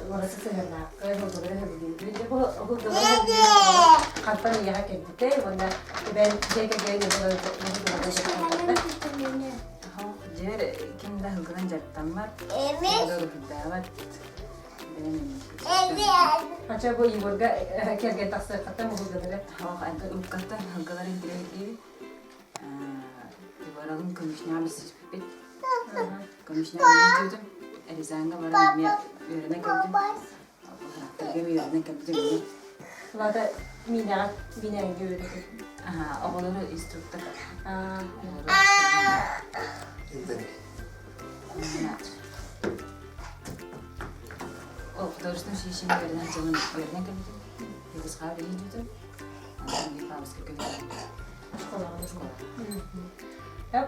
S6: ураты сыһыаннааххын, сылгылары сөбүлүүгүн. Дьэ, бу сылгылары сөбүлүүр хантан эйиэхэ кэлбитэй уонна бэйэн дьиэ кэргэн
S8: Дьиэр ким да сылгынан дьарыктаммат, уруһуйдаабат.
S6: Ача бу Егорга кэргэн тахсыаххыттан бу сылгылары.
S8: Уккаттан сылгылары интириэһиргиибит. Егоралым көмүшнэҕэ билсиспиппит. Көмүшнэҕэ илдьибитим. Рязаньга баран эмиэ үөрэнэн кэлбитим. Характерга үөрэнэн кэлбитим.
S6: Лада миинэҕэ миинэҕэ үөрэтин.
S8: Оҕолору инструктор. Ол художественный училищены үөрэнэн дьонун үөрэнэн кэлбитим. Выпускаҕа билиһин Онтон Павловска көһөрөн.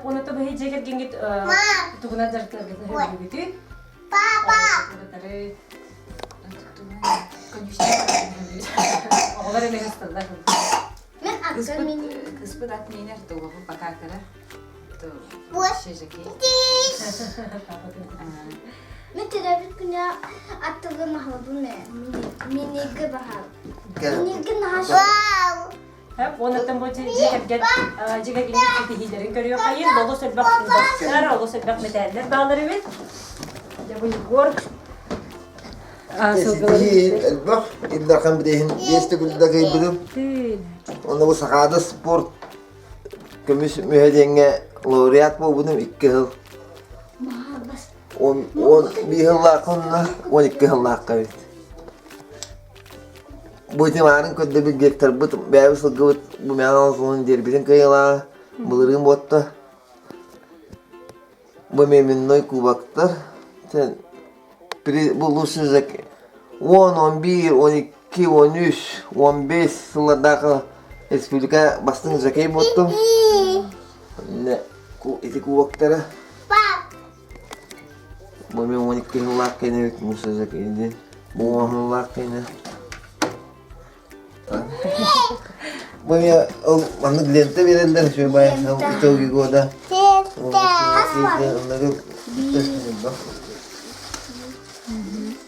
S6: Оны быһый дьиэ кэргэҥҥит тугунан дьарыктанаргытын сөбүлүүгүтүй? Оҕолор эмиэ ысталлар.
S8: Кыспыт ат миинэр тугу пока кыра.
S4: Мен төрөөбүт күнэ аттылы маһалбын миниги баһал. Миниги наһаа
S6: Онуттан бу дьиэ кэргэн дьиэ кэргэҥҥит ситиһиилэрин көрүөххэйин. Олус элбэх кубоктар, олус элбэх мэтээллэр бааллар эбит. Дьэ бу Егор
S7: Ситиһии элбэх. Ил Дархан бирииһин биэс төгүлдэ кыайбытым. Онно бу Сахаада спорт көмүс мүһэ диэҥҥэ лауреат буолбутум икки сыл. 11 сыллаахха онно 12 сыллаахха эбит. Бу ити маарын көрдөбүл гектарбыт бэйэбит сылгыбыт бу мэҥэ олохсуһун диэрбитин кыайыылааҕа былырыын буотта. Бу именной кубоктар бу лучший 10, 11, 12, 13, 15 сыллардаахы республика бастыҥ жокей буоттум. Ити кубоктара Бу мен 12 сыллаах кэнэ муса жокейдин. Бу 10 сыллаах кэнэ. Бу ол маннык лента береллер үчүгэй итоги года.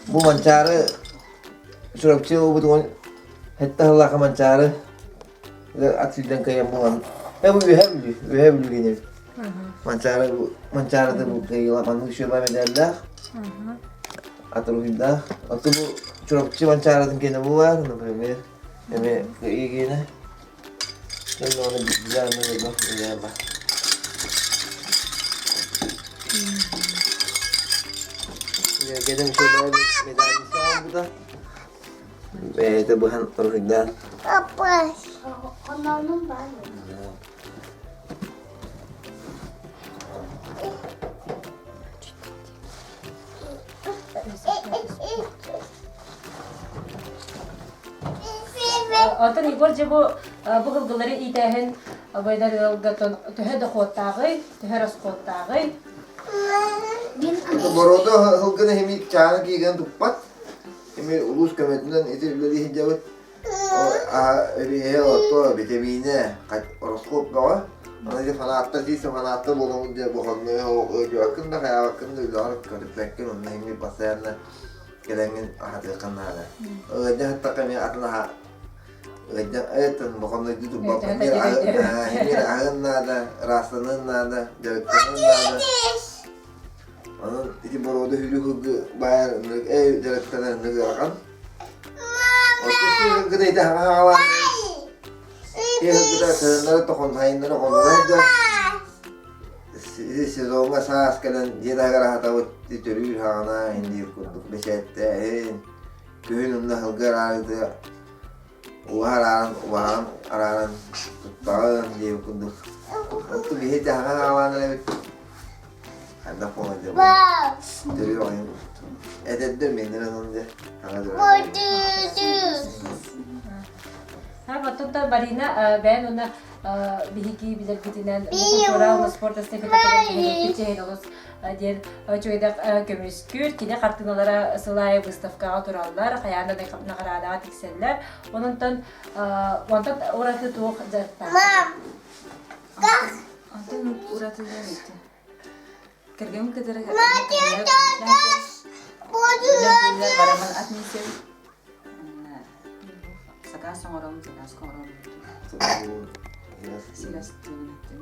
S7: Бу Манчаары Чурапчы ылбыт сэттэ сыллаах Манчаары ат сүүрдэн кыайан булан э бу үөһээ Бүлүү үөһээ Бүлүү гэнэбит Манчаары Манчаарыта бу кыайыыла маннык үчүгэй мэдээллээх ат уруһуйдаах оттон бу Чурапчы Манчаарытын киэнэ булаар например эмиэ кыайыы киэнэ Бэйэтэ быһан уруһуйдаан.
S6: Оттон Егор дьэ бу бу кылгылары иитээһин абайдар ыалга төһө дохуоттааҕый, төһө расходтааҕый?
S7: Бороду сылгыны хими чааны киигэн туппат. Хими улуус көмөтүнэн ити үлэлии сылдьабыт. Эбиэһэ ото битэмиинэ ороскуоп бөҕө. Аны ити фанаттар дии фанаттар буоламмыт дьэ бохоннуйа ыалдьыбаккын да хайаабаккын да үлэҕэр көтүппэккин онно хими постоянно кэлэҥҥин аһатыаххын наада. Ыалдьа сыттахха эмиэ атын аһа ыалдьа этин бохоннойду турбаппын химиэр аһыан наада, ыраастаныан наада, дьарыктаныан наада. Онон ити боруода хүрүү сылгы баайар ынырык дьарыктанар ынырык ыарахан. Оттон сылгыны ити хаҥа хаҥалаан сылгыта кыһыннары тохон сайыннары хонуга сылдьар. Сезоҥҥа саас кэлэн дьиэ таһыгар аһатабыт төрүүр хаҕана индиир курдук бэчээттээһин күһүн онно сылгы араарыыта уоһа арааран убаһаҕын арааран туттаҕын диэбит курдук оттон биһи таһаҕа хаалаан эрэбит хайдах буолан дьэ төрүөх ойун эдэрдэр миэннэрэ онон дьэ хаҥа
S6: Оттон Марина бэйэн уонна биһиги билэрбитинэн культура уонна спорт эстафетатыгар чэһин олус диэн үчүгэйдик көмүскүүр. Кини хартыыналара сыл аайы выставкаҕа тураллар, хайаан да наҕараадаҕа тиксэллэр. Онон онтон ураты туох дьарыктаах?
S8: Онтон ураты Кэргэммин кытары барамын ат миссия Сакаас оҥоробун, сакааска оҥоробун. Силастыыбын эттим.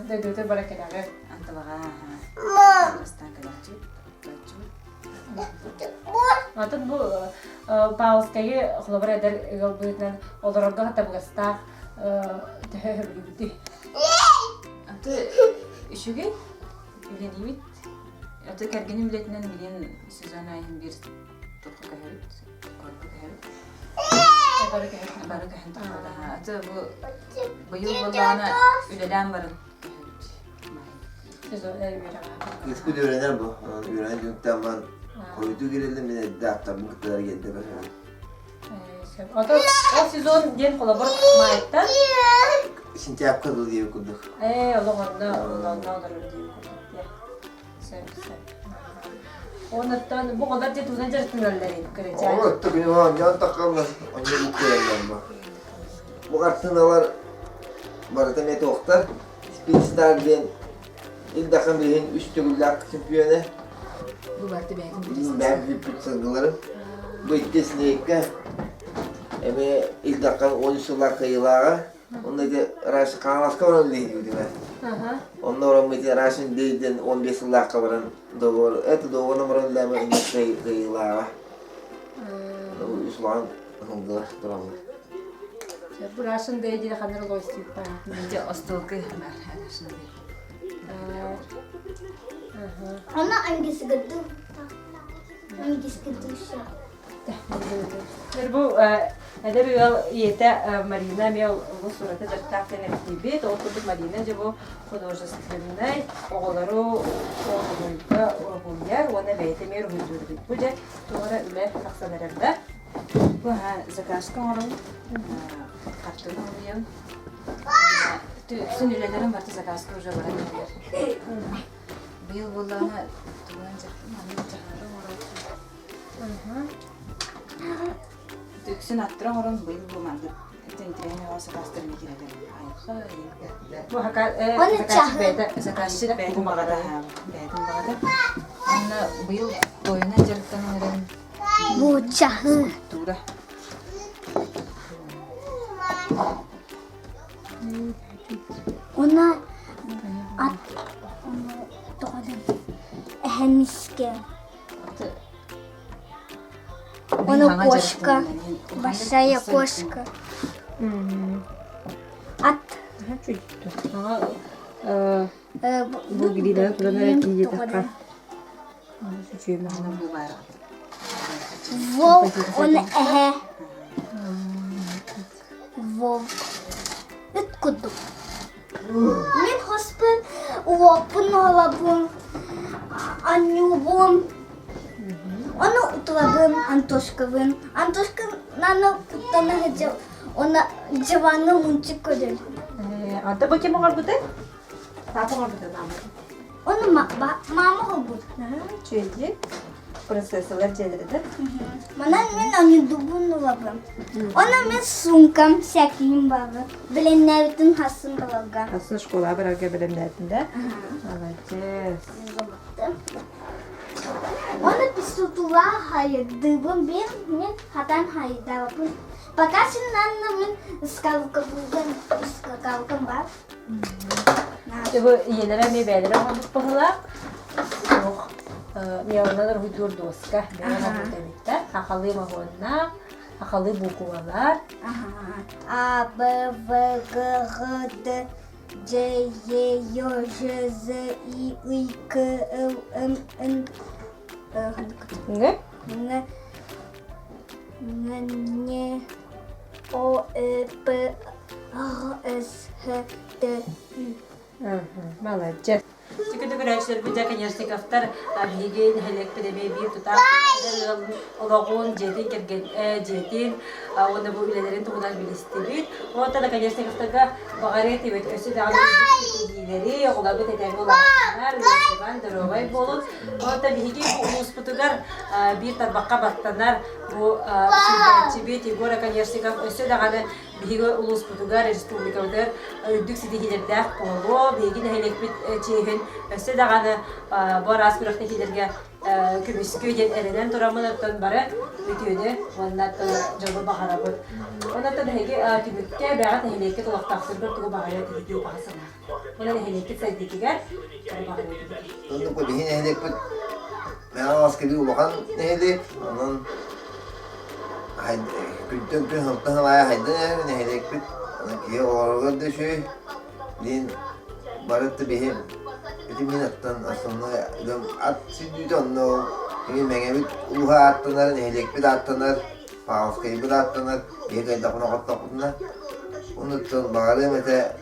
S6: Дойдуту бара кэлэҕи.
S8: Антылаҕа Силастаан кэлэхчит, оттооччубут.
S6: Атын бу Павловскайы холобур эдэр ыал быһыытынан олорорго табыгастаах төһө сөбүлүүбүтүй?
S8: Аты үчүгэй үлэлиибит. Аты кэргэним үлэтинэн билин сезон айын биир Тухха көһөбүт, корку көһөбүт.
S6: Бары көһөбүт.
S8: Бары көһөн таххадаһа. Аты бу быйыл буоллаҕына үлэлээн баран көһөбүт.
S7: Кыыспыт үөрэнэр бу. Үөрэнэн түмүктээн баран хойутуу киирэллэр мин эрдэ аттарбын кытталар киирдэ көһөбүт.
S6: Ото ол сезон диэн холобур маайта.
S7: Сентябрька дыл диэбит курдук.
S6: Ээ, олох онно онно олорор диэбит курдук. Сөп, сөп. Онуттан бу оҕолор дьэ тугунан дьарыктаналлар эбит кырачаан.
S7: Оҕолор өттө күнү оонньоон таххаллар, онньо буккуйаллар бу. Бу хартыыналар барыта эмиэ туохтар. Спидстар диэн Ил Дархан билигин үс төгүллээх чемпиона.
S8: Бу барыта бэйэтин
S7: Бэйэм бүппүт сылгыларым. Бу иккис лиэккэ эмиэ Ил Дархан 13 сыллаах кыайыылааҕа. Онно ити Раш Хаҥаласка баран үлэлиибитимэ. Онно баран ити Russian Day диэн 15 сыллаахха баран договор, это договорынан баран үлэлээмэ инник кыайыылааҕа. Үс улахан ыһылгылар тураллар.
S6: Бу Russian Day диэн ханна лойстуйпаа.
S8: Дьэ остуолга баар Russian Day.
S4: Она ангельская Ангельская душа.
S6: Бу эдэр ыал ийэтэ Марина эмиэ олус ураты дьарыктаах диэн эттибит. Ол курдук Марина дьэ бу художественнай оҕолору уруһуйга уруһуйар уонна бэйэтэ эмиэ уруһуйдуур эбит. Бу дьэ туох эрэ үлэ тахсан эрэр да?
S8: Бу заказка оҥоробун, хартыына оҥоруйабын. Үксүн үлэлэрим барыта заказка уже баран иһэллэр. Быйыл буоллаҕына тугунан дьарыктанар оҥоробун. Үксүн аттара оҥорон быйыл бу маннык. Это интириэһинэй оҕо сакаастарын киирэлэр. Айха,
S6: Бу заказчик бэйэтэ
S8: заказчик бэйэтин баҕата, бэйэтин баҕата. Онно быйыл туойунан дьарыктанан эрэбин.
S4: Бу чаһы.
S8: Скульптура.
S4: Она ат эһэмискэ. Она кошка, большая кошка. Ат.
S6: Бу грилера туран эрэ тиийиэтэххэ.
S4: Волк, он эһэ. Волк. Ыт курдук. Мин хоспун уоппун олобун, анньуубун, ону утулабын Антошкабын. Антошка наны куттана сылдьар, уонна дьыбаҥҥа мунчук көрөр.
S6: Ата бу ким оҥорбутай? Папа оҥорбута мама.
S4: Ону мама оҥорбут.
S6: Үчүгэйдик. Процессалар дьиэлэрэ да?
S4: Манан мин анньудубун ылабын. Онно мин сумкам всякийым баҕа. Бэлэмнээбитин хасын баларга.
S6: Хасын школа барарга бэлэмнээтин да? Молодец.
S4: Оны писутула хайдыбын бир мин хатан хайдабын. Пока синнанна мин скалкабылган скакалкам бар.
S1: Бу ийэлэрэ эмиэ бэйэлэрэ оҥорбут быһыылаах. Суох. Миалынан уруһуйдуур дуоска бэйэ оҥорбут эбиттэр. Хахалыы моһуоннаах, хахалыы буукубалар.
S4: А, Б, В, Г, Г, Д, Дж, Е, Ё, Ж, З, И, И, К, Л, М, Н,
S6: Н?
S4: Н, Н, Н, О, Э, П, Р, С, Х, Т, Ю.
S6: Молодец.
S1: Сүкүтү көрөөччүлэрбит дьэ Конешниковтар биһиги нэһилиэкпит эмиэ биир тутаах ыал олоҕун, дьиэтин кэргэн дьиэтин уонна бу үлэлэрин туһунан билистибит. Онтон Конешниковтарга баҕарыа этибит өссө даҕаны ситиһиилэри, оҕолорбут этэҥҥэ улаатыннар, ыалдьыбан, доруобай буолун. Онтон биһиги бу улууспутугар биир тарбахха баттанар бу сүүрдээччибит Егор Оконешников өссө даҕаны биһиги улууспутугар, республикабытыгар үрдүк ситиһиилэрдээх буолуо. Биһиги нэһилиэкпит чиэһин өссө даҕаны бу араас күрэхтэһиилэргэ көмүскүө диэн эрэнэн тураммын оттон бары үтүөнү уонна дьолу баҕарабыт. Онон эһиги түмүккэ бэҕэ нэһилиэккит олохтоохторугар тугу баҕарыа этигит баҕа санаа. Онон нэһилиэккит сайдыытыгар тугу баҕарыа этигит?
S7: Оннук биһи нэһилиэкпит Мэҥэ Хаҥаласка улахан нэһилиэк, онон күнтэн күн сылтан сыл аайы хайдан иһэр нэһилиэкпит. Онон киһи олороругар да үчүгэй. Билигин бары да биһи ити мин аттан основной дьон ат сүүрдүүтэ онно ол кини Мэҥэбит улууһа ааттанар, нэһилиэкпит ааттанар, Павловскайбыт ааттанар, биһи кыайдахпына хоттохпутуна. Оннуттан баҕарыам этэ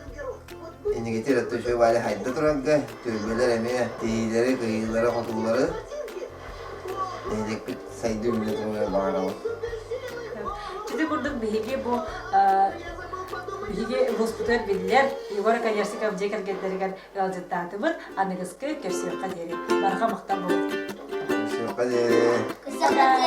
S7: Инникитин өттө үчүгэй баайы хайда турарга, түөлбэлэр эмиэ тиһиилэри, кыайыылары, хотуулары нэһилиэкпит сайдыы үүнэ турарыгар баҕарабын.
S1: Ити курдук биһиги бу биһиги улууспутугар биллэр Егор Оконешников дьиэ кэргэттэригэр ыалдьыттаатыбыт. Аныгыскы көрсүөххэ диэри. Барҕа махтал буолуохтун.
S7: Көрсүөххэ диэри.
S4: Көрсүөххэ диэри.